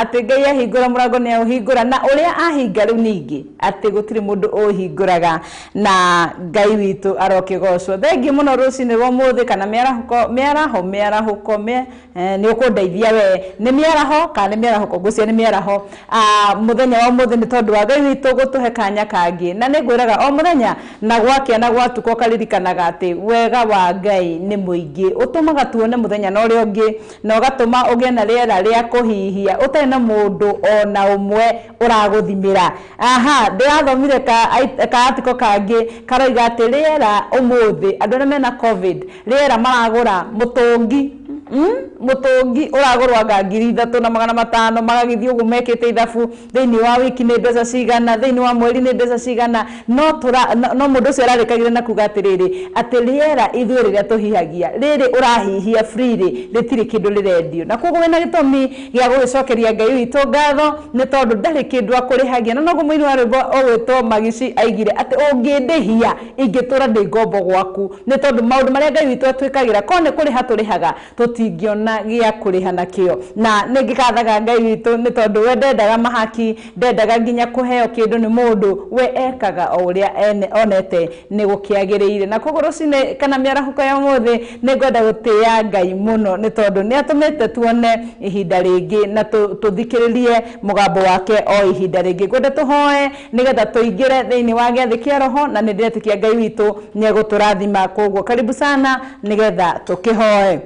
Atĩ Ngai ahingũra mũrango nĩ aũhingũra, na ũrĩa ahinga rĩu ningĩ atĩ gũtirĩ mũndũ ũhingũraga, na Ngai witũ arokĩgocwo. Thengiũ mũno rũcinĩ rwa ũmũthĩ kana mĩarahũko, mĩaraho, mĩarahũko, nĩ ũkũndeithia we, nĩ mĩaraho kana nĩ mĩarahũko? Ngwĩciria nĩ mĩaraho. Mũthenya wa ũmũthĩ nĩ tondũ wa Ngai witũ gũtũhe kanya kangĩ, na nĩ ngwĩraga o mũthenya na gwakĩa na gwatuka ũkaririkanaga atĩ wega wa Ngai nĩ mũingĩ, ũtũmaga tuone mũthenya na ũrĩa ũngĩ, na ũgatũma ũgĩe na rĩera rĩa kũhihia ũtarĩ na mũndũ ona ũmwe ũragũthimĩra. Aha, ndĩrathomire ka article kangĩ karoiga atĩ rĩera ũmũthĩ andũ arĩa mena COVID, rĩera maragũra mũtũngi, mũtũngi ũragũrwo anga 3500, magagĩthiĩ ũguo mekĩte ithabu, thĩinĩ wa wiki nĩ mbeca cigana, thĩinĩ wa mweri nĩ mbeca cigana. No mũndũ ũcio ararĩkagĩra na kuga atĩrĩrĩ, atĩ rĩera ithuĩ rĩrĩa tũhihagia, rĩrĩ ũrahihia free rĩ, rĩtirĩ kĩndũ rĩrendio. Na koguo wĩna gĩtũmi gĩa gũgĩcokeria Ngai witũ ngatho, nĩ tondũ ndarĩ kĩndũ akũrĩhagia. Na noguo mũini wa rwĩmbo ũgwĩtwo Magici aigire atĩ ũngĩndĩhia ingĩtũra ndĩ ngombo gwaku, nĩ tondũ maũndũ marĩa Ngai witũ atwĩkagĩra, korwo nĩ kũrĩha tũrĩhaga, tũtingĩona gĩa kũrĩha nakĩo. Na nĩ ngĩgathaga Ngai witũ nĩ tondũ we ndendaga mahaki, ndendaga nginya kũheo kĩndũ nĩ mũndũ, we ekaga o ũrĩa onete nĩ gũkĩagĩrĩire. Na koguo rũcinĩ kana mĩarahũko ya ũmũthĩ nĩ ngwenda gũtĩĩa Ngai mũno, nĩ tondũ nĩ atũmĩte tuone ihinda rĩngĩ na tũthikĩrĩrie mũgambo wake o ihinda rĩngĩ. Ngwenda tũhoe nĩgetha tũingĩre thĩinĩ wa gĩathĩ kĩa roho, na nĩ ndĩretĩkia Ngai witũ nĩ egũtũrathima. Koguo karibu sana nĩgetha tũkĩhoe.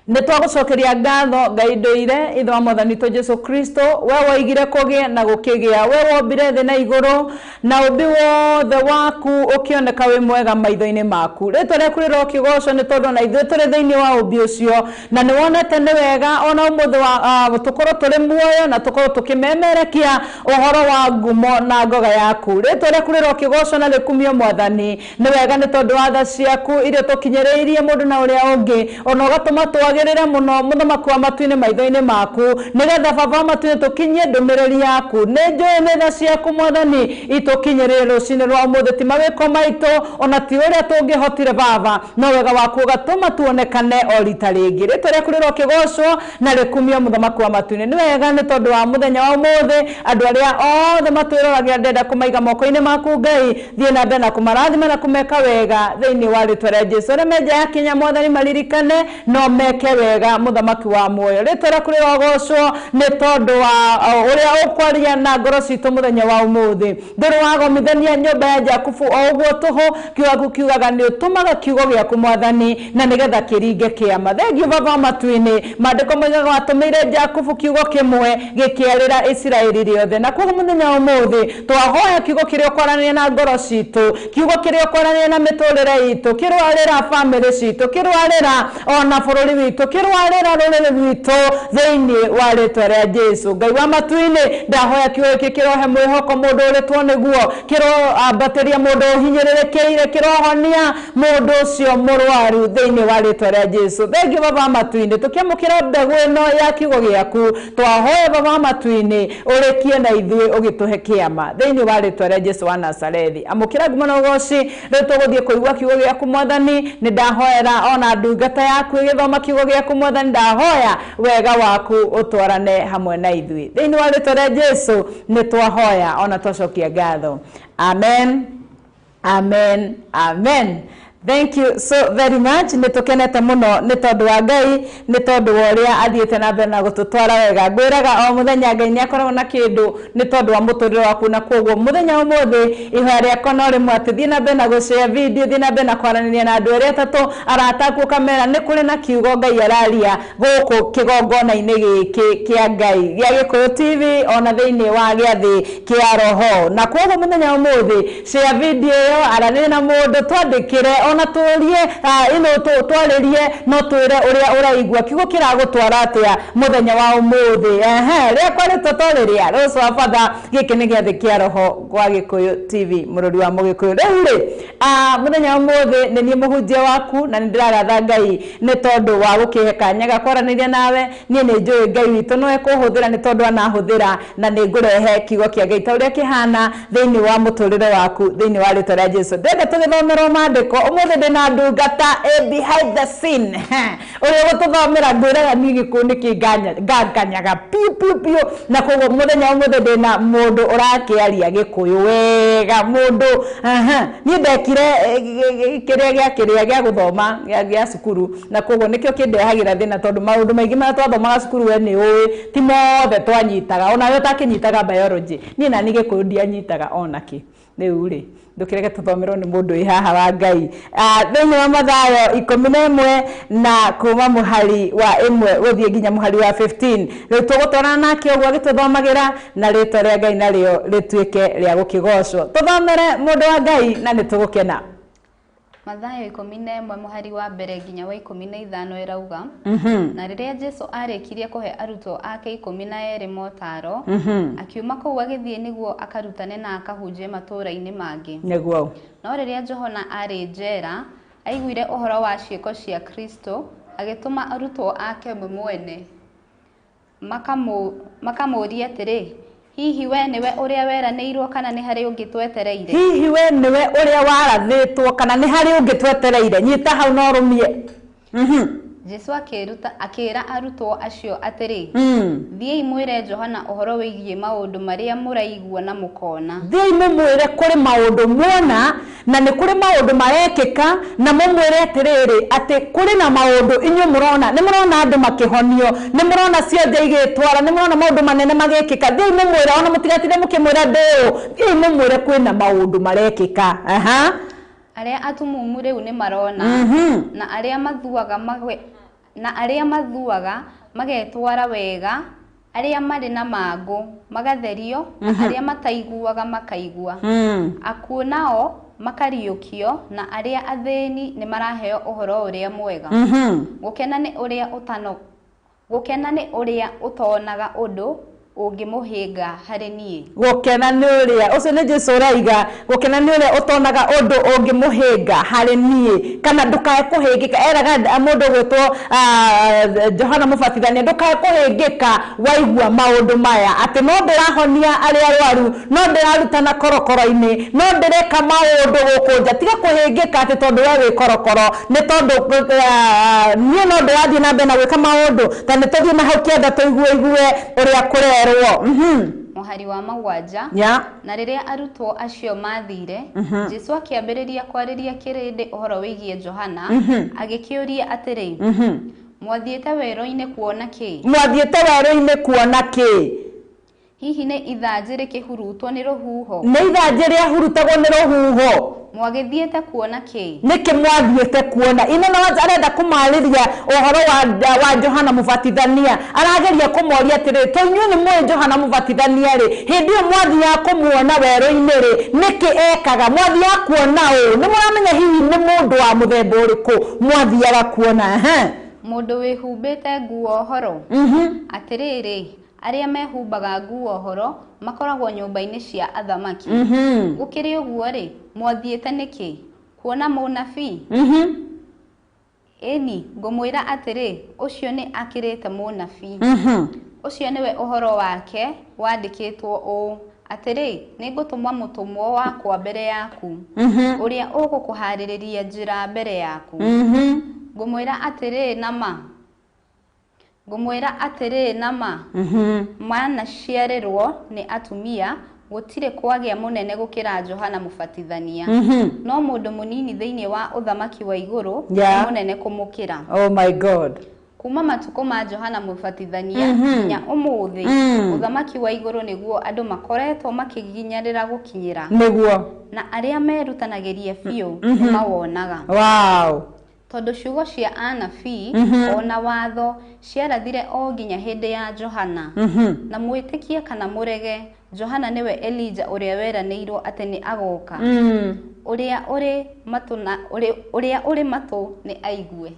Nĩ twagũcokeria ngatho Ngai ndũire, Ithe wa Mwathani witũ Jesu Kristo, we woigire kũgĩe na gũkĩgĩa, we wombire thĩ na igũrũ, na ũmbi wothe waku ũkĩoneka wĩ mwega maitho-inĩ maku. Rĩtwa rĩaku rĩrokĩgocwo nĩ tondũ ona ithuĩ tũrĩ thĩinĩ wa ũmbi ũcio, na nĩ wonete nĩ wega ona ũmũthĩ wa tũkorwo tũrĩ muoyo na tũkorwo tũkĩmemerekia ũhoro wa ngumo na ngoga yaku. Rĩtwa rĩaku rĩrokĩgocwo na rĩkumio Mwathani, nĩ wega nĩ tondũ wa tha ciaku iria tũkinyĩrĩirie mũndũ na ũrĩa ũngĩ, ona ũgatũma twagĩrĩre mũno mũthamaki wa matu-inĩ maitho-inĩ maku, nĩgetha Baba wa matu-inĩ tũkinyie ndũmĩrĩri yaku. Nĩ njũĩ nĩ tha ciaku Mwathani itũkinyĩrĩire rũcinĩ rwa ũmũthĩ, ti mawĩko maitũ ona ti ũrĩa tũngĩhotire Baba, no wega waku ũgatũma tuonekane o rita rĩngĩ. Rĩtwa rĩaku rĩrokĩgocwo na rĩkumio mũthamaki wa matu-inĩ. Nĩ wega nĩ tondũ wa mũthenya wa ũmũthĩ, andũ arĩa othe matwĩroragĩra ndĩrenda kũmaiga moko-inĩ maku Ngai, thiĩ na mbere na kũmarathima na kũmeka wega thĩinĩ wa rĩtwa rĩa Jesu. Arĩa me nja ya Kenya Mwathani maririkane no meke wega mũthamaki wa muoyo. Rĩtwa rĩaku rĩrogocwo nĩ tondũ wa ũrĩa ũkwaria na ngoro citũ mũthenya wa ũmũthĩ. Ndũrĩ wagomithania nyũmba ya Jakubu o ũguo tũhũ, kiugo gĩaku kiugaga nĩ ũtũmaga kiugo gĩaku Mwathani na nĩgetha kĩringe kĩama. Thengiũ Baba wa matu-inĩ, maandĩko moigaga watũmĩire Jakubu kiugo kĩmwe gĩkĩarĩra Isiraeli rĩothe. Na koguo mũthenya wa ũmũthĩ twahoya kiugo kĩrĩa ũkwaranĩria na ngoro citũ, kiugo kĩrĩa ũkwaranĩria na mĩtũrĩre itũ, kĩrwarĩra bamĩrĩ citũ, kĩrwarĩra ona bũrũri witũ, kĩrwarĩra rũrĩrĩ rwitũ thĩinĩ wa rĩtwa rĩa Jesu. Ngai wa matu-inĩ, ndahoya kiugo gĩkĩ kĩrohe mwĩhoko mũndũ ũrĩtwo nĩguo, kĩroambatĩria mũndũ ũhinyĩrĩrĩkĩire, kĩrohonia mũndũ ũcio mũrwaru thĩinĩ wa rĩtwa rĩa Jesu. Thengiũ Baba wa matu-inĩ, tũkĩamũkĩra mbegũ ĩno ya kiugo gĩaku, twahoya Baba wa matu-inĩ ũrĩkie na ithuĩ ũgĩtũhe kĩama thĩinĩ wa rĩtwa rĩa Jesu wa Nazarethi. Amũkĩra ngumo na ũgoci. Rĩu tũgũthiĩ kũigua kiugo gĩaku Mwathani, nĩ ndahoera ona ndungata yaku ĩgĩthoma kiugo gĩaku Mwathani, ndahoya wega waku ũtwarane hamwe na ithuĩ thĩinĩ wa rĩtwa rĩa Jesu. Nĩ twahoya ona twacokia ngatho. Amen, amen, amen. Thank you so very much. Nĩ tũkenete mũno nĩ tondũ wa Ngai, nĩ tondũ wa ũrĩa athiĩte na mbere na gũtũtwara wega. Ngwĩraga o mũthenya Ngai nĩ akoragwo na kĩndũ nĩ tondũ wa mũtũrĩre waku, na koguo mũthenya ũmũthĩ ihoya rĩakwa no rĩmwe atĩ thiĩ na mbere na gũshare video, thiĩ na mbere na kwaranĩria na andũ erĩ atatũ arata aku, ũkamera nĩ kũrĩ na kiugo Ngai araria gũkũ kĩgongona-inĩ gĩkĩ kĩa Ngai gĩa Gĩkũyũ TV ona thĩinĩ wa gĩathĩ kĩa roho. Na koguo mũthenya ũmũthĩ share video ĩyo, aranĩria na mũndũ, twandĩkĩre ona tũrie, ino twarĩrie, no twĩre ũrĩa ũraigua kiugo kĩragũtwara atĩa mũthenya wa ũmũthĩ. Rĩakwa rĩtwa to rĩrĩa Rose wa Batha, gĩkĩ nĩ gĩathĩ kĩa roho gwa Gĩkũyũ TV, mũrũri wa Mũgĩkũyũ. Rĩu rĩ, mũthenya wa ũmũthĩ nĩ niĩ mũhunjia waku, na nĩ ndĩragatha Ngai nĩ tondũ wa gũkĩhe kanya ga kwaranĩria nawe. Niĩ nĩ njũĩ Ngai witũ no ekũhũthĩra nĩ tondũ anahũthĩra, na nĩ ngũrehe kiugo kĩa Ngai ta ũrĩa kĩhana thĩinĩ wa mũtũrĩre waku thĩinĩ wa rĩtwa rĩa Jesu. Ndĩrenda tũgĩthomerwo maandĩko ũmũthĩ. Ũmũthĩ ndĩna ndungata behind the scene ũrĩa ũgũtũthomera. Ngwĩraga niĩ gĩkũyũ nĩkĩ nganganyaga piũ piũ piũ, na koguo mũthenya ũmũthĩ ndĩna mũndũ ũrakĩaria gĩkũyũ wega mũndũ. Aha, niĩ ndekire kĩrĩa gĩa kĩrĩa gĩa gũthoma gĩa cukuru, na koguo nĩkĩo kĩndehagĩra thĩna, tondũ maũndũ maingĩ marĩa twathomaga cukuru, we nĩ ũĩ ti mothe twanyitaga. Onawe ũtakĩnyitaga biology, niĩ nani gĩkũyũ ndianyitaga ona kĩ. Rĩu rĩ, ndũkĩreke tũthomerwo nĩ mũndũ wĩ haha wa Ngai. Thĩinĩ wa Mathayo 11 na kuma mũhari wa 1 gũthiĩ nginya mũhari wa 15. Rĩu tũgũtwarana nake ũguo agĩtũthomagĩra, na rĩtwa rĩa Ngai narĩo rĩtuĩke rĩa gũkĩgocwo. Tũthomere, mũndũ wa Ngai, na nĩ tũgũkena. Mathayo 11 mũhari wa 1 nginya wa 15 ĩrauga, na rĩrĩa Jesu arĩkirie kũhe arutwo ake 12 motaro, akiuma kũu agĩthiĩ nĩguo akarutane na akahunjie matũũra-inĩ mangĩ. No rĩrĩa Johana aarĩ njera aiguire ũhoro wa ciĩko cia Kristo, agĩtũma arutwo ake we mwene makamũũrie atĩrĩ, "Hihi we nĩwe ũrĩa weranĩirwo, kana nĩ harĩ ũngĩ twetereire?" Hihi we nĩwe ũrĩa warathĩtwo, kana nĩ harĩ ũngĩ twetereire? Nyita hau na ũrũmie. Jesu akĩruta akĩra arutwo acio atĩrĩ, "Thiĩi mwĩre Johana ũhoro wĩgiĩ maũndũ marĩa mũraigua na mũkona." Thiĩi mũmwĩre kũrĩ maũndũ muona na nĩ kũrĩ maũndũ marekĩka, na mũmwĩre atĩrĩrĩ, atĩ kũrĩ na maũndũ inyuĩ mũrona. Nĩ mũrona andũ makĩhonio, nĩ mũrona cionje igĩtwara, nĩ mũrona maũndũ manene magĩkĩka. Thiĩi mũmwĩre, ona mũtigatinde mũkĩmwĩra ndĩũ. Thiĩi mũmwĩre kwĩna maũndũ marekĩka. Aha. Arĩa atumumu rĩu nĩ marona, na arĩa mathuaga magwe, na arĩa mathuaga magetwara wega, arĩa marĩ na mangũ magatherio, na arĩa mataiguaga makaigua, akuũ nao makariũkio, na arĩa athĩni nĩ maraheo ũhoro ũrĩa mwega. Gũkena nĩ ũrĩa ũtonaga ũndũ ũngĩmũhĩnga harĩ niĩ. Gũkena nĩ ũrĩa ũcio, nĩ Jesu ũraiga, gũkena nĩ ũrĩa ũtonaga ũndũ ũngĩmũhĩnga harĩ niĩ, kana ndũkae kũhĩngĩka. Eraga mũndũ ũgwĩtwo Johana Mũbatithania, ndũkae kũhĩngĩka waigua maũndũ maya, atĩ no ndĩrahonia arĩa arwaru, no ndĩrarutana korokoro-inĩ, no ndĩreka maũndũ gũkũ nja. Tiga kũhĩngĩka atĩ tondũ we wĩ korokoro, nĩ tondũ niĩ no ndĩrathiĩ na mbere na gwĩka maũndũ. Ta nĩ tũthiĩ na hau kĩanda tũigue igue ũrĩa kũrerwo. Mũhari wa 7. Na rĩrĩa arutwo acio maathire, Jesu akĩambĩrĩria kwarĩria kĩrĩndĩ ũhoro wĩgiĩ Johana, agĩkĩũria atĩrĩ, "Mwathiĩte werũ-inĩ kuona kĩ?" Mwathiĩte werũ-inĩ kuona kĩ? Hihi nĩ ithanjĩ rĩkĩhurutwo nĩ rũhuho? Nĩ ithanjĩ rĩahurutagwo nĩ rũhuho? Mwagĩthiĩte kuona kĩ? Nĩkĩ mwathiĩte kuona? Ino no arenda kũmarĩria ũhoro wa Johana Mũbatithania. Arageria kũmoria atĩrĩrĩ, to inyuĩ nĩ mũĩ Johana Mũbatithania rĩ, hĩndĩ ĩyo mwathiaga kũmuona werũ-inĩ rĩ, nĩkĩ ekaga? Mwathiaga kuona ũ? Nĩ mũramenya hihi nĩ mũndũ wa mũthemba ũrĩkũ mwathiaga kuona? Ehe. Mũndũ wĩhumbĩte nguo horo? Atĩrĩrĩ, arĩa mehumbaga nguo horo makoragwo nyũmba-inĩ cia athamaki. Gũkĩrĩ ũguo rĩ, mwathiĩte nĩkĩ? Kuona mũnabii? Ĩni, ngũmwĩra atĩrĩ, ũcio nĩ akĩrĩte mũnabii. Ũcio nĩwe ũhoro wake wandĩkĩtwo ũũ, atĩrĩ, nĩngũtũma mũtũmwo wakwa mbere yaku, ũrĩa ũgũkũhaarĩrĩria njĩra mbere yaku. Ngũmwĩra atĩrĩ na ma, ngũmwĩra atĩrĩ na ma, manaciarĩrwo nĩ atumia gũtirĩ kwagĩa mũnene gũkĩra Johana Mũbatithania, no mũndũ mũnini thĩinĩ wa ũthamaki wa igũrũ nĩ mũnene kũmũkĩra. Oh my God. Kuma matukũ ma Johana Mũbatithania nginya ũmũthĩ, ũthamaki wa igũrũ nĩguo andũ makoretwo makĩginyarĩra gũkinyĩra, na arĩa merutanagĩria biũ nĩ mawonaga. Tondũ ciugo cia anabii ona watho ciarathire o nginya hĩndĩ ya Johana. Na mwĩtĩkie kana mũrege, Johana nĩwe Elija ũrĩa weranĩirwo atĩ nĩ agoka. Ũrĩa ũrĩ matũ na ũrĩa ũrĩ matũ nĩ aigue.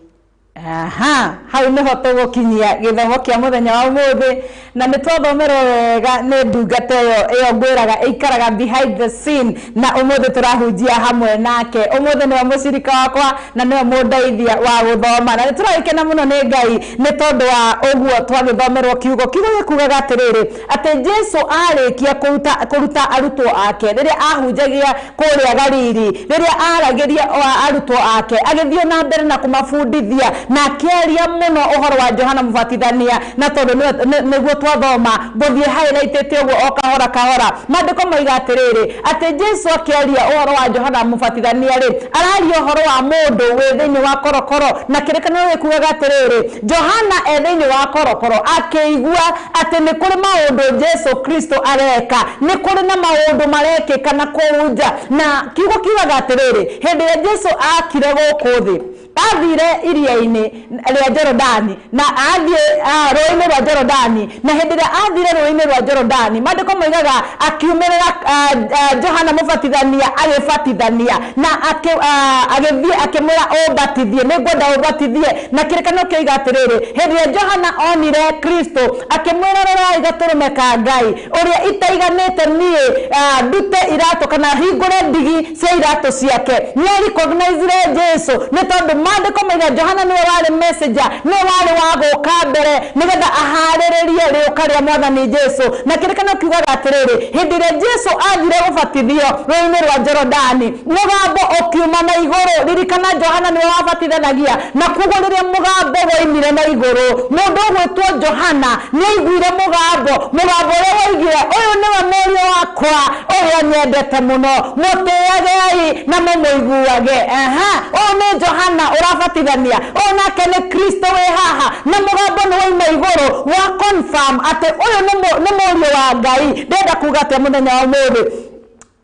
Aha, hau niho tũgũkinyia gĩthomo kĩa mũthenya wa ũmũthĩ, na nĩ twathomerwo wega nĩ ndungata ĩyo ngwĩraga ĩikaraga behind the scene, na ũmũthĩ tũrahunjia hamwe nake. Ũmũthĩ nĩwe mũcirika wakwa na nĩwe mũndeithia wa gũthoma, na nĩ tũragĩkena mũno nĩ Ngai nĩ tondũ wa ũguo twagĩthomerwo kiugo. Kiugo gĩkugaga atĩrĩrĩ, atĩ Jesu arĩkia kũruta arutwo ake rĩrĩa ahunjagia kũrĩa Galili, rĩrĩa aragĩria arutwo ake, agĩthiĩ na mbere na kũmabundithia na akĩaria mũno ũhoro wa Johana Mũbatithania, na tondũ nĩguo twathoma ngũthiĩ highlightĩte ũguo o kahora kahora. Maandĩko moiga atĩrĩrĩ, atĩ Jesu akĩaria ũhoro wa Johana Mũbatithania rĩ, araria ũhoro wa mũndũ wĩ thĩinĩ wa korokoro, na kĩrĩkanĩro gĩkugaga atĩrĩrĩ, Johana e thĩinĩ wa korokoro akĩigua atĩ nĩ kũrĩ maũndũ Jesu Kristo areka, nĩ kũrĩ na maũndũ marekĩka na kũu nja. Na kiugo kiugaga atĩrĩrĩ, hĩndĩ ĩrĩa Jesu akire gũkũ thĩ, athire iria-inĩ rĩa Jorodani, na athiĩ rũĩ-inĩ rwa Jorodani, na hĩndĩ ĩrĩa athire rũĩ-inĩ rwa Jorodani, maandĩko moigaga akiumĩrĩra Johana Mũbatithania agĩbatithania, na agĩthiĩ akĩmwĩra ũmbatithie, nĩngwenda ũmbatithie. Na kĩrĩkanĩro kĩoiga atĩrĩrĩ, hĩndĩ ĩrĩa Johana onire Kristo akĩmwĩra, rorai gatũrũme ka Ngai ũrĩa itaiganĩte niĩ ndute iratũ kana hingũre ndigi cia iratũ ciake. Nĩ recognize Jesu nĩ tondũ maandĩko moiga Johana nĩwe warĩ messenger, nĩwe warĩ wa gũka mbere nĩgetha aharĩrĩrie rĩũka rĩa Mwathani Jesu. Na kĩrĩkanĩro kiugaga atĩrĩrĩ, hĩndĩ ĩrĩa Jesu athire gũbatithio rũĩ-inĩ rwa Jorodani, mũgambo ũkiuma na igũrũ. Ririkana Johana nĩwe wabatithanagia, na koguo rĩrĩa mũgambo woimire na igũrũ, mũndũ ũgwĩtwo Johana nĩaiguire mũgambo ũrĩa woigire, ũyũ nĩwe mũriũ wakwa ũrĩa nyendete mũno, mũtĩagei na mũmũiguage. Aha, ũyũ nĩ Johana ũrabatithania, ũyũ nake nĩ Kristo wĩ haha, na mũgambo nĩ wauma igũrũ wa confirm atĩ ũyũ nĩ mũriũ wa Ngai. Ndĩrenda kuga atĩa mũthenya wa ũmũthĩ,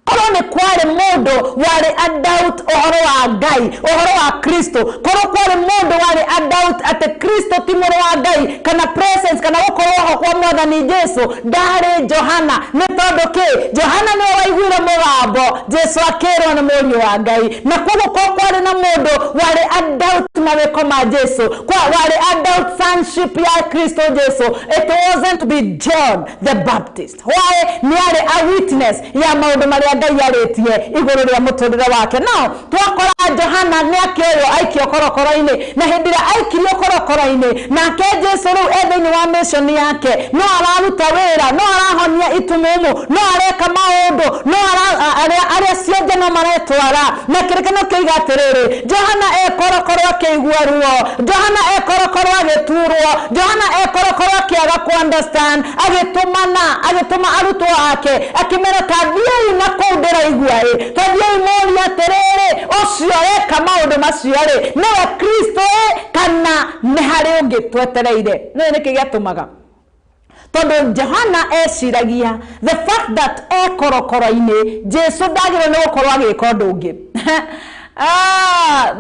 korwo nĩ kwarĩ mũndũ warĩ a doubt ũhoro wa Ngai, ũhoro wa Kristo, korwo kwarĩ mũndũ warĩ a doubt atĩ Kristo ti mũrũ wa Ngai, kana presence kana gũkorwo ho kwa Mwathani Jesu, ndarĩ Johana. Nĩ tondũ kĩ? Johana nĩwe waiguire mũgambo, Jesu akĩrwo nĩ mũriũ wa Ngai. Na koguo korwo kwarĩ na mũndũ warĩ a doubt mawĩko ma Jesu, warĩ a doubt sonship ya Kristo Jesu, it wasn't to be John the Baptist. Why? Nĩ arĩ a witness ya maũndũ marĩa Ngai arĩtie igũrũ rĩa mũtũrĩre wake. Now twakora Johana nĩ akĩoywo aikio korokoro-inĩ, na hĩndĩ ĩrĩa aikirio korokoro-inĩ, nake Jesu rĩu e thĩinĩ wa mission yake, no araruta wĩra, no arahonia itumumu, no areka maũndũ, no arĩa cionje no maretwara. Na kĩrĩkanĩro kĩoiga atĩrĩrĩ, Johana e korokoro akĩigua ruo, Johana e korokoro agĩturwo, Johana e korokoro akĩaga ku understand, agĩtũma arutwo ake akĩmera, ta thiĩi na kũu ndĩraigua ĩ, ta thiĩi mũrie atĩrĩrĩ, ũcio eka maũndũ macio rĩ, nĩwe Kristo ĩ, kana nĩ harĩ ũngĩ twetereire? Nĩũĩ nĩkĩ gĩatũmaga? Tondũ Johana eciragia the fact that e korokoro-inĩ, Jesu ndagĩrĩirwo nĩ gũkorwo agĩka ũndũ ũngĩ.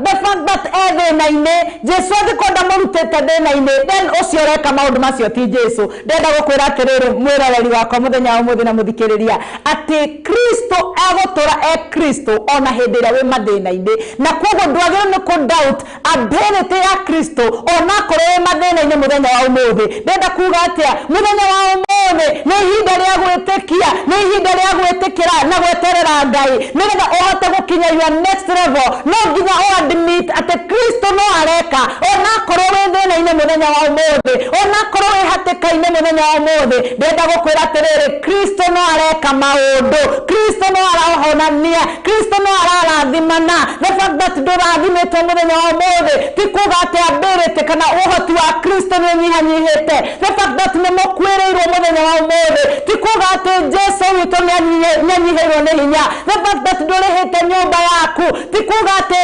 The fact that e thĩna-inĩ, Jesu angĩkorwo ndamũrutĩte thĩna-inĩ, then ũcio ũreka maũndũ macio ti Jesu. Ndĩrenda gũkwĩra atĩrĩrĩ, mwĩroreri wakwa mũthenya wa ũmũthĩ na mũthikĩrĩria, atĩ Kristo egũtũra e Kristo ona hĩndĩ ĩrĩa wĩ mathĩna-inĩ, na koguo ndwagĩrĩirwo nĩ kũ doubt ability ya Kristo onakorwo wĩ mathĩna-inĩ mũthenya wa ũmũthĩ. Ndĩrenda kuga atĩa? Mũthenya wa ũmũthĩ nĩ ihinda rĩa gwĩtĩkia, nĩ ihinda rĩa gwĩtĩkĩra na gweterera Ngai nĩgetha ũhote gũkinya your next level. No nginya ũ admit atĩ Kristo no areka onakorwo wĩ thĩna-inĩ mũthenya wa ũmũthĩ, onakorwo wĩ hatĩka-inĩ mũthenya wa ũmũthĩ. Ndĩrenda gũkwĩra atĩrĩrĩ, Kristo no areka maũndũ, Kristo no arahonania, Kristo no ararathimana. The fact that ndũrathimĩtwo mũthenya wa ũmũthĩ ti kuga atĩ ability kana ũhoti wa Kristo nĩ ũnyihanyihĩte. The fact that nĩ mũkuĩrĩirwo mũthenya wa ũmũthĩ ti kuga atĩ Jesu witũ nĩ anyihĩirwo nĩ hinya. The fact that ndũrĩhĩte nyũmba yaku ti kuga atĩ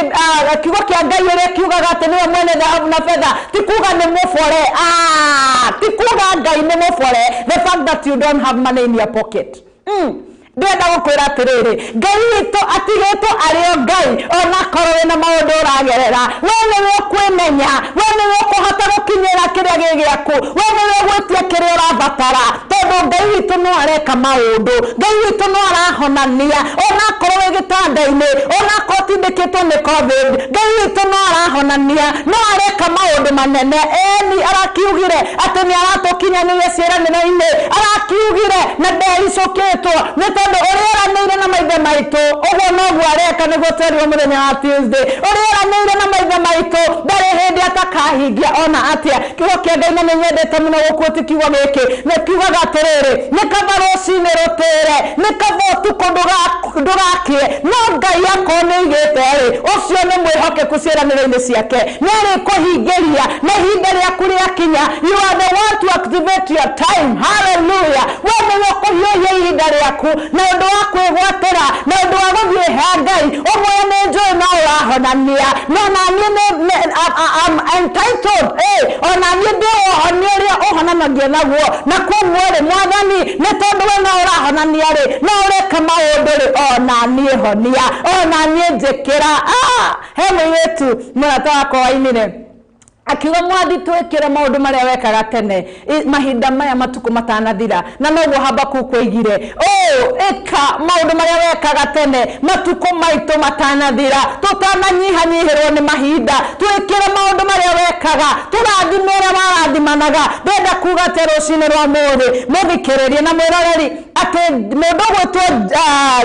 kiugo kĩa Ngai ũrĩa kiugaga atĩ nĩwe mwene thahabu na betha ti kuga nĩ mũbore. Ti kuga Ngai nĩ mũbore. The fact that you don't have money in your pocket. Ndĩrenda gũkwĩra atĩrĩrĩ, Ngai witũ atigĩtwo arĩ o Ngai onakorwo wĩna maũndũ ũragerera. We nĩwe ũkwĩmenya, we nĩwe ũkũhota gũkinyĩra kĩrĩa gĩ gĩaku, we nĩwe ũgwĩtia kĩrĩa ũrabatara, tondũ Ngai witũ no areka maũndũ, Ngai witũ no arahonania onakorwo wĩ gĩtanda-inĩ, onakorwo ũtindĩkĩtwo nĩ COVID, Ngai witũ no arahonania, no areka maũndũ manene. Eni arakiugire atĩ nĩ aratũkinyanĩria ciĩranĩro-inĩ, arakiugire na ndericũkĩtwo nĩ tondũ ũrĩa eranĩire na maithe maitũ ũguo noguo areka, nĩguo twerirwo mũthenya wa Tuesday. Ũrĩa eranĩire na maithe maitũ ndarĩ hĩndĩ atakahingia ona atĩa. Kiugo kĩa Ngai na nĩnyendete mũno gũkuoti kiugo gĩkĩ, nĩ kiugaga atĩrĩrĩ, nĩ kaba rũcinĩ rũtĩre, nĩ kaba ũtukũ ndũgakĩe, no Ngai akorwo nĩ aigĩte rĩ, ũcio nĩ mwĩhokeku ciĩranĩro-inĩ ciake, nĩ arĩkũhingĩria na ihinda rĩaku rĩakinya. You are the one to activate your time. Hallelujah. We nĩwe ũkũhiũhia ihinda rĩaku na ũndũ wa kwĩgwatĩra, na ũndũ wa gũthiĩ he Ngai. Ũmwe nĩ njũĩ no ũrahonania, no naniĩ I'm entitled, ona niĩ ndĩ ũhonia ũrĩa ũhonanagia naguo, na koguo rĩ, Mwathani, nĩ tondũ we no ũrahonania rĩ, no ũreka maũndũ rĩ, ona niĩ honia, ona niĩ njĩkĩra. He mũirĩtu mũrata wakwa wainire akiuga, mwathi twĩkĩre maũndũ marĩa wekaga tene mahinda maya matukũ matanathira. Na noguo Habakuku oigire, ĩka maũndũ marĩa wekaga tene matukũ maitũ matanathira, tũtananyihanyihĩrwo nĩ mahinda, twĩkĩre maũndũ marĩa wekaga, tũrathime ũrĩa warathimanaga. Ndĩrenda kuga atĩ rũcinĩ rwa mũthĩ, mũthikĩrĩrie na mwĩroreri, atĩ mũndũ ũgwĩtwo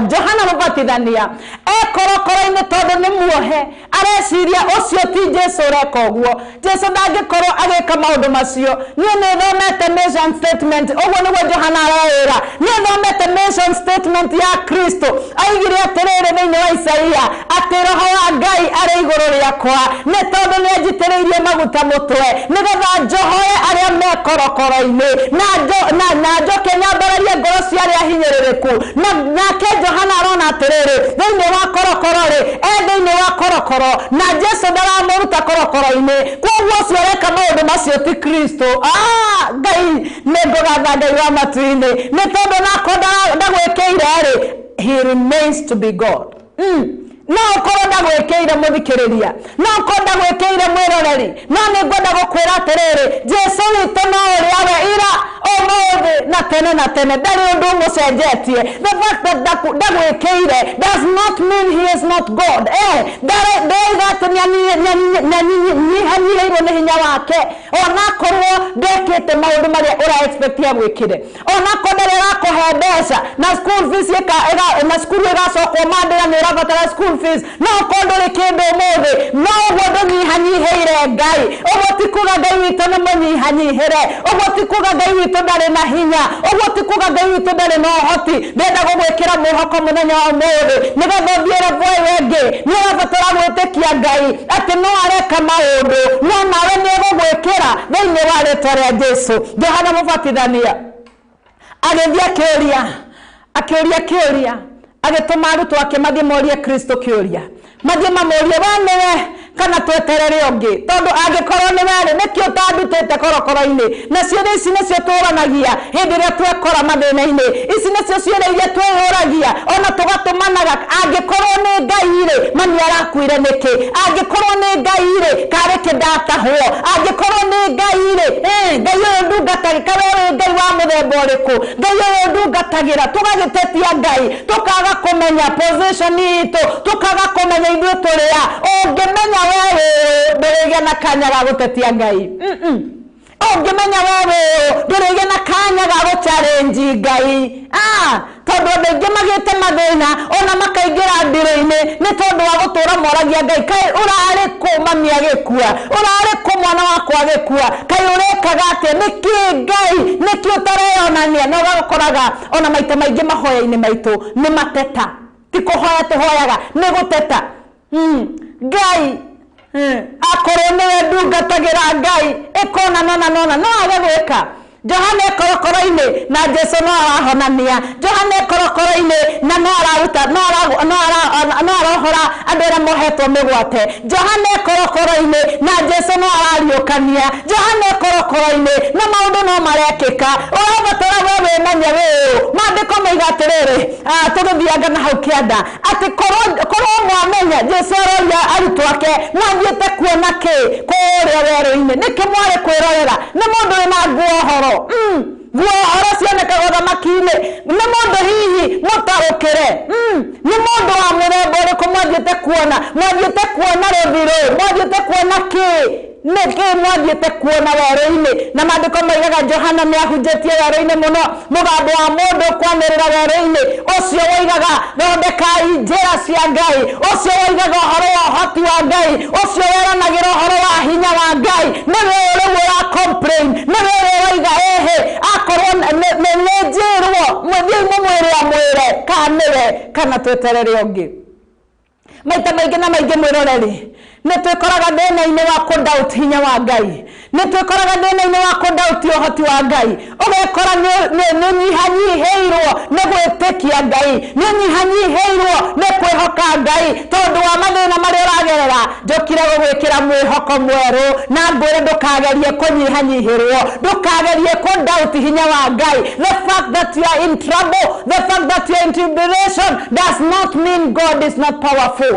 Johana Mũbatithania e korokoro-inĩ tondũ nĩ muohe, areciria ũcio ti Jesu ũreka ũguo, Jesu ndangĩkorwo agĩka maũndũ macio. Niĩ nĩ thomete mission statement, ũguo nĩguo Johana areĩra, niĩ thomete mission statement ya Kristo. Aigire atĩrĩrĩ thĩinĩ wa Isaia atĩ roho wa Ngai arĩ igũrũ rĩakwa, nĩ tondũ nĩ anjitĩrĩirie maguta mũtwe nĩgetha njohore arĩa me korokoro-inĩ, na njoke nyambararie ngoro cia arĩa hinyĩrĩrĩku. Nake Johana arona atĩrĩrĩ, thĩinĩ wa korokoro rĩ, e thĩinĩ wa korokoro, na Jesu ndaramũruta korokoro-inĩ, koguo ũcio ũreka maũndũ macio ti Kristo. Ngai nĩ ngũgatha Ngai wa matu-inĩ nĩ tondũ nako ndagwĩkĩire rĩ, he remains to be God. No ũkorwo ndagwĩkĩire mũthikĩrĩria, no ũkorwo ndagwĩkĩire mwĩroreri, no nĩ ngwenda gũkwĩra atĩrĩrĩ, Jesu witũ no ũrĩa we ira, ũmũthĩ na tene na tene, ndarĩ ũndũ ũmũcenjetie. The fact that ndagwĩkĩire does not mean he is not God. Ndauga atĩ nĩanyihanyihĩirwo nĩ hinya wake, onakorwo ndekĩte maũndũ marĩa ũra expect agwĩkĩre, onakorwo ndarĩ arakũhe mbeca na school fees na cukuru ĩgacokwo mandĩra nĩ ũrabatara school fees, no ũkorwo ndũrĩ kĩndũ ũmũthĩ, no ũguo ndũnyihanyihĩire Ngai. Ũguo ti kuga Ngai witũ nĩ mũnyihanyihĩre, ũguo ti kuga Ngai witũ ndarĩ na hinya, ũguo ti kuga Ngai witũ ndarĩ na ũhoti. Ndĩrenda gũgwĩkĩra mwĩhoko mũthenya wa ũmũthĩ nĩgetha ũthiĩ level ĩyo ĩngĩ. Nĩ ũrabatara gwĩtĩkia Ngai atĩ no areka maũndũ, no nawe nĩ egũgwĩkĩra thĩinĩ wa rĩtwa rĩa Jesu. Johana Mũbatithania agĩthiĩ akĩũria kĩũria, agĩtũma arutwo ake mathiĩ morie Kristo kĩũria, mathiĩ mamũrie, we nĩwe kana tweterere ũngĩ? Tondũ angĩkorwo nĩ we rĩ, nĩkĩ ũtandutĩte korokoro-inĩ? Na ciũria ici nĩcio tũranagia hĩndĩ ĩrĩa twekora mathĩna-inĩ, ici nĩcio ciũria iria twĩyũragia ona tũgatũmanaga, angĩkorwo nĩ Ngai rĩ, mami arakuire nĩkĩ? Angĩkorwo nĩ Ngai rĩ, karĩ kĩ ndatahwo? Angĩkorwo nĩ Ngai rĩ, Ngai ũyũ ndungatagĩra, kawe wĩ Ngai wa mũthemba ũrĩkũ? Ngai ũyũ ndungatagĩra, tũgagĩtetia Ngai, tũkaga kũmenya position itũ, tũkaga kũmenya ithuĩ tũrĩ a. Ũngĩmenya we wĩ ũ, ndũrĩgĩa na kanya ga gũtetia Ngai. Ũngĩmenya we wĩ ũ, ndũrĩgĩa na kanya ga gũ-challenge Ngai. Tondũ andũ aingĩ magĩte mathĩna ona makaingĩra ndirũ-inĩ nĩ tondũ wa gũtũra moragia Ngai, kaĩ ũrarĩ kũ mami agĩkua? Ũrarĩ kũ mwana wakwa agĩkua? Kaĩ ũrekaga atĩa? Nĩkĩ Ngai, nĩkĩ ũtareyonania? Na ũgakoraga ona maita maingĩ mahoya-inĩ maitũ nĩ mateta, ti kũhoya tũhoyaga, nĩ gũteta. Ngai akorwo nĩwe ndungatagĩra, Ngai ĩkona nona nona no age gwĩka. Johana korokoro-inĩ na Jesu no arahonania, Johana korokoro-inĩ na no araruta, no arohora andũ arĩa mohetwo mĩgwate, Johana korokoro-inĩ na Jesu no arariũkania, Johana korokoro-inĩ na maũndũ no marekĩka. Ũrabatara we wĩmenye wĩ ũ. Maandĩko maiga atĩrĩrĩ, tũgĩthianga na hau kĩanda, atĩ korwo mwamenya, Jesu aroria arutwo ake, mwathiĩte kuona kĩ kũrĩa werũ-inĩ? Nĩkĩ mwarĩ kwĩrorera? Nĩ mũndũ wĩna nguo horo. Nguo horo cionekaga ũthamaki-inĩ. werũ-inĩ nĩ mũndũ hihi mũtarũkĩre nĩ mũndũ wa mũthemba ũrĩkũ mwathiĩte kuona mwathiĩte kuona rũthirũ mwathiĩte kuona kĩ nĩkĩ mwathiĩte kuona werũ-inĩ na maandĩko moigaga Johana nĩ ahunjĩtie werũ-inĩ mũno mũgambo wa mũndũ kwanĩrĩra werũ-inĩ ũcio woigaga thondekai njĩra cia Ngai ũcio woigaga ũhoro wa ũhoti wa Ngai ũcio weranagĩra ũhoro wa hinya wa Ngai nĩwe rĩu ũra complain nĩwe ũrĩa ũroiga ĩhĩ akorwo nĩ njĩrwo mũthiĩ mũmwĩre amwĩre kana nĩwe kana tweterere ũngĩ maita maingĩ na maingĩ mwĩroreri nĩ twĩkoraga thĩna-inĩ wa kũ-doubt hinya wa Ngai nĩ twĩkoraga thĩna-inĩ wa kũ-doubt ũhoti wa Ngai ũgekora nĩ ũnyihanyihĩirwo nĩ gwĩtĩkia Ngai nĩ ũnyihanyihĩirwo nĩ kwĩhoka Ngai tondũ wa mathĩna marĩa ũragerera njũkire gũgwĩkĩra mwĩhoko mwerũ na ngwĩre ndũkagerie kũnyihanyihĩrwo ndũkagerie kũ-doubt hinya wa Ngai. The fact that you are in trouble, the fact that you are in tribulation does not mean God is not powerful.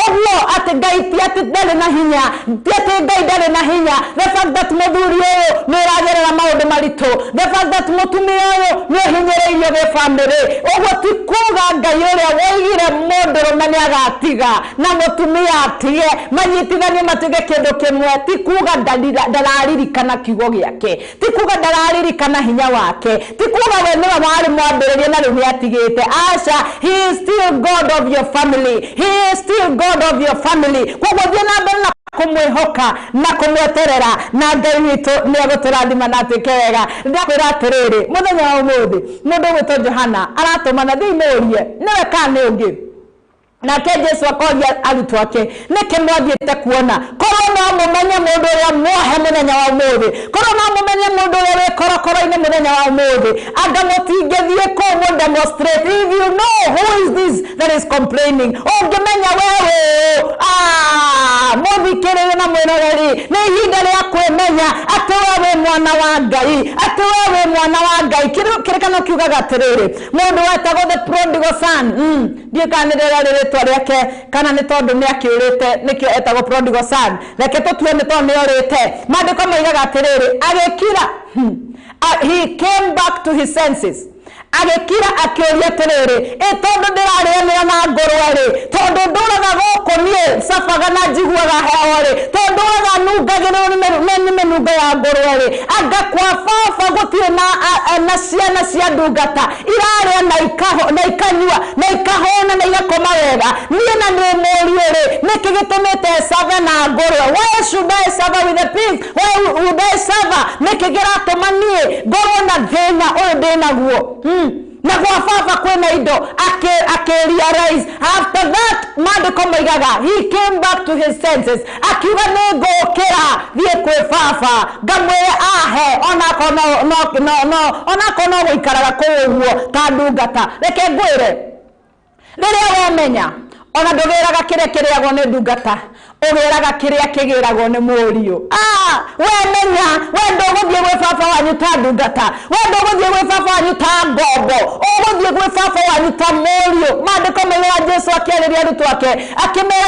Ũguo atĩ Ngai ti atĩ ndarĩ na hinya ti atĩ Ngai ndarĩ na hinya. The fact that mũthuri ũyũ nĩ ũragerera maũndũ maritũ, the fact that mũtumia ũyũ nĩ ũhinyĩrĩirio gĩ bamĩrĩ, ũguo ti kuga Ngai ũrĩa woigire mũndũrũme nĩ agatiga na mũtumia atige manyitithanio matuĩke kĩndũ kĩmwe, ti kuga ndararirikana kiugo gĩake, ti kuga ndararirikana hinya wake, ti kuga we nĩwe warĩ mwambĩrĩria na rĩu nĩ atigĩte. Aca, he is still God of your family, he is still God of your family. Koguo thiĩ na mbere na kumwihoka na kumweterera na Ngai witũ nĩ egũtũrathima na atuĩke wega. Ndakwĩra atĩrĩrĩ, mũthenya wa ũmũthĩ mũndũ ũgwĩtwo Johana aratũmana thiĩ mũũrie nĩwe kana nĩ ũngĩ. Nake Jesu akoria arutwo ake nĩkĩ mwathiĩte kuona korwo no mũmenye mũndũ ũrĩa muohe mũthenya wa ũmũthĩ, korwo no mũmenye mũndũ ũrĩa wĩ korokoro-inĩ mũthenya wa ũmũthĩ, anga mũtingĩthiĩ kũu mũ demonstrate. If you know who is this that is complaining, ũngĩmenya we wĩ mũthikĩrĩrie na mwĩroreri, nĩ ihinda rĩa kwĩmenya atĩ we wĩ mwana wa Ngai, atĩ we wĩ mwana wa Ngai. Kĩrĩkano kiugaga atĩrĩrĩ, mũndũ wetagwo the prodigal son, ndiũĩ kana nĩ rĩrĩa rĩtwa rĩake kana nĩ tondũ nĩ akĩũrĩte nĩkĩo etagwo prodigal son, reke tũtue nĩ tondũ nĩ orĩte. Maandĩko moigaga atĩrĩrĩ, agĩkira, he came back to his senses, agĩkira akĩũria atĩrĩrĩ, ĩ tondũ ndĩrarĩanĩra na ngũrwe rĩ, tondũ ndũraga gũkũ niĩ cabaga na njiguaga heho rĩ, tondũ ndũraga nungagĩrĩrwo nĩ mĩnungo ya ngũrwe rĩ, anga kwa baba gũtirĩ na ciana cia ndungata irarĩa na ikanyua na ikahũna na igakoma wega, niĩ na nĩ mũriũ rĩ, nĩkĩ gĩtũmĩte caba na ngũrwe? Why should I suffer with the pigs? Why would I suffer? Nĩkĩ kĩratũma niĩ ngorwo na thĩna ũyũ ndĩnaguo? Na kwa baba kwĩna indo. Ake realize after that, maandĩko moigaga he came back to his senses, akiuga nĩ ngũkĩra thiĩ kwĩ baba ngamwĩre ahe onakorwo no gũikaraga kũu ũguo ta ndungata. Reke ngwĩre, rĩrĩa wemenya ona ndũgĩraga kĩrĩa kĩrĩagwo nĩ ndungata, ũgĩraga kĩrĩa kĩgĩragwo nĩ mũriũ. Wemenya we ndũgũthiĩ gwĩ baba wanyu ta ndungata, we ndũgũthiĩ gwĩ baba wanyu ta ngombo, ũgũthiĩ gwĩ baba wanyu ta mũriũ. Maandĩko moigaga Jesu akĩarĩria arutwo ake akĩmera,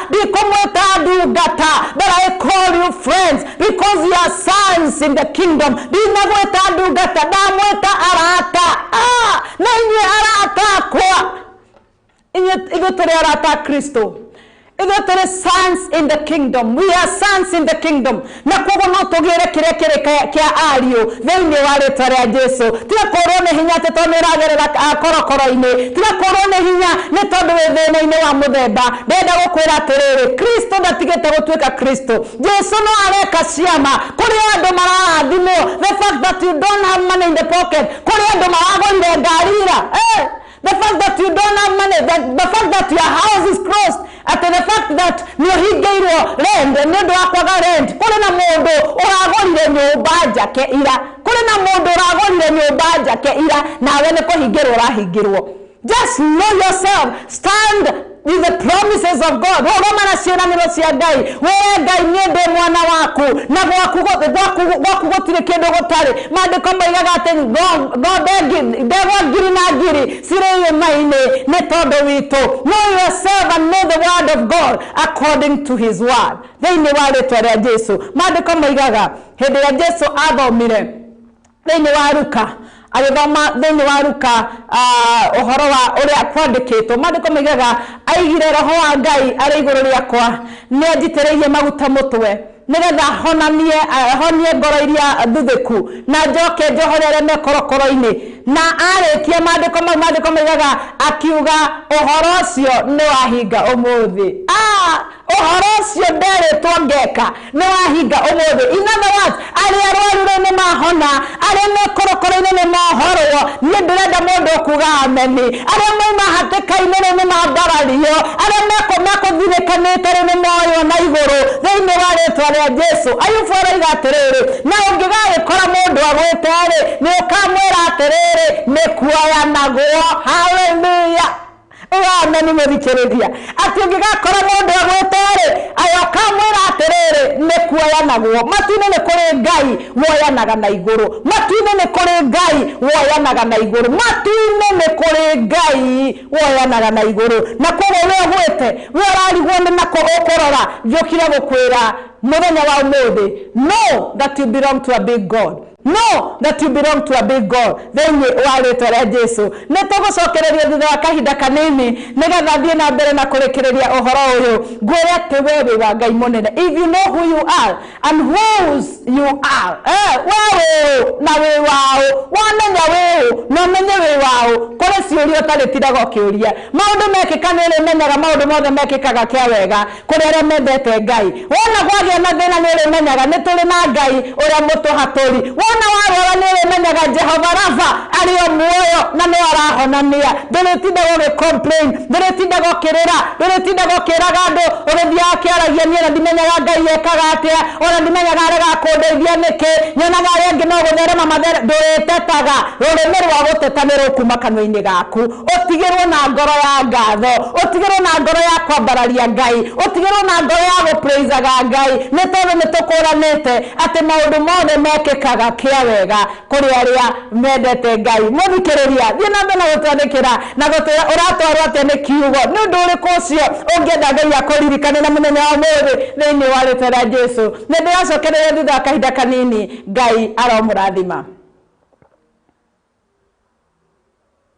ndikũmwĩta ndungata, but I call you friends because you are sons in the kingdom. Ndinagwĩta ndungata, ndamwĩta arata. Na inyuĩ arata akwa, ithuĩ tũrĩ arata a Kristo, ithuĩ tũrĩ sons in the kingdom. We are sons in the kingdom. Na koguo no tũgĩre kĩrĩa kĩrĩ kĩa ariũ thĩinĩ wa rĩtwa rĩa Jesu. Tiga kũrwo nĩ hinya atĩ tondũ nĩ ũragerera korokoro-inĩ, tiga kũrwo nĩ hinya nĩ tondũ wĩ thĩna-inĩ wa mũthemba. Ndĩrenda gũkwĩra atĩrĩrĩ, Kristo ndatigĩte gũtuĩka Kristo. Jesu no areka ciama kũrĩ andũ mararathimwo. The fact that you don't have money in the pocket, kũrĩ andũ maragũrire ngari ira, the fact that you don't have money, the fact that your house is closed, at the fact that nĩ ũhingĩirwo rent nĩ ũndũ wa kwaga rent, kũrĩ na mũndũ ũragũrire nyũmba njake ira, kũrĩ na mũndũ ũragũrire nyũmba njake ira, nawe nĩ kũhingĩrwo ũrahingĩrwo. Just know yourself, stand with the promises of God. Rũgama na ciĩranĩro cia Ngai. Wee Ngai, niĩ ndĩ mwana waku na gwaku gũtirĩ kĩndũ gũtarĩ. Maandĩko moigaga atĩ ng'ombe ndegwa ngiri na ngiri cirĩ irĩma-inĩ nĩ tondũ witũ. Know yourself and know the word of God according to his word. Thĩinĩ wa rĩtwa rĩa Jesu. Maandĩko moigaga hĩndĩ ĩrĩa Jesu athomire thĩinĩ wa Luka, agĩthoma thĩinĩ wa Luka ũhoro wa ũrĩa kwandĩkĩtwo. Maandĩko maigaga aigire roho wa Ngai arĩ igũrũ rĩakwa, nĩ anjitĩrĩirie maguta mũtwe nĩgetha honie ngoro iria thuthĩku na njoke njohore arĩa me korokoro-inĩ. Na arĩkia maandĩko mau, maandĩko maigaga akiuga ũhoro ũcio nĩ wahinga ũmũthĩ. Ũhoro ũcio nderĩtwo ngeka nĩ wahinga ũmũthĩ. In other words, arĩa arwaru rĩu nĩ mahona, arĩa me korokoro-inĩ nĩ mohorwo. Niĩ ndĩrenda mũndũ ũkuga ameni. Arĩa mauma hatĩka-inĩ rĩu nĩ mambarario, arĩa mekũthirĩkanĩte rĩu nĩ moywo na igũrũ thĩinĩ wa rĩtwa rĩa Jesu. Ayubu aroiga atĩrĩrĩ, na ũngĩgagĩkora mũndũ agwĩte-rĩ, nĩ ũkamwĩra atĩrĩrĩ, nĩ kuoyanagwo. Haleluya. Ameni mũthikĩrĩria, atĩ ũngĩgakora mũndũ agwĩte-rĩ, aya ũkamwĩra atĩrĩrĩ, nĩ kuoyanagwo. Matu-inĩ nĩ kũrĩ Ngai woyanaga na igũrũ. Matu-inĩ nĩ kũrĩ Ngai woyanaga na igũrũ. Matu-inĩ nĩ kũrĩ Ngai woyanaga na igũrũ. Na koguo we ũgwĩte, we ũrarigwo nĩ nako ũkũrora, njũkire gũkwĩra mũthenya wa ũmũthĩ, know that you belong to a big God. Know that you belong to a big God. Thĩinĩ wa rĩtwa rĩa Jesu. Nĩ tũgũcokereria thutha wa kahinda kanini nĩgetha thiĩ na mbere na kũrĩkĩrĩria ũhoro ũyũ. Ngwĩre atĩ we wĩ wa Ngai mũnene. If you know who you are and whose you are, we wĩ ũ na wĩ waũ, wamenya wĩ ũ na ũmenye wĩ waũ, kũrĩ ciũria ũtarĩtindaga ũkĩũria. Maũndũ mekĩka nĩ ũrĩmenyaga, maũndũ mothe mekĩkaga kĩa wega kũrĩ arĩa mendete Ngai. Wona kwagĩa na thĩna nĩ ũrĩmenyaga nĩ tũrĩ na Ngai ũrĩa mũtũhatũri. Wona warwara nĩ ũrĩmenyaga Jehova Rafa arĩ o muoyo na nĩ arahonania. Ndũrĩtindaga ũgĩ-complain, ndũrĩtindaga ũkĩrĩra, ndũrĩtindaga ũkĩraga andũ ũgĩthiaga ũkĩaragia, niĩ ona ndimenyaga Ngai ekaga atĩa, ona ndimenyaga aregaga kũndeithia nĩkĩ, nyonaga arĩa angĩ no gũtherema mathere. Ndũrĩtetaga, rũrĩmĩ rwa gũteta nĩ rũkuma kanua-inĩ gaku. Ũtigĩrwo na ngoro ya ngatho, ũtigĩrwo na ngoro ya kwambararia Ngai, ũtigĩrwo na ngoro ya gũpraisaga Ngai, nĩ tondũ nĩ tũkũranĩte atĩ maũndũ mothe mekĩkaga kĩa wega kũrĩ arĩa mendete Ngai. Mũthikĩrĩria, thiĩ na mbere na gũtwandĩkĩra na gũtwĩra ũratwarwo atĩa nĩ kiugo, nĩ ũndũ ũrĩkũ ũcio ũngĩenda Ngai akũririkane na mũthenya wa ũmũthĩ thĩinĩ wa rĩtwa rĩa Jesu. Nĩ ndĩracokereria thutha wa kahinda kanini. Ngai aromũrathima.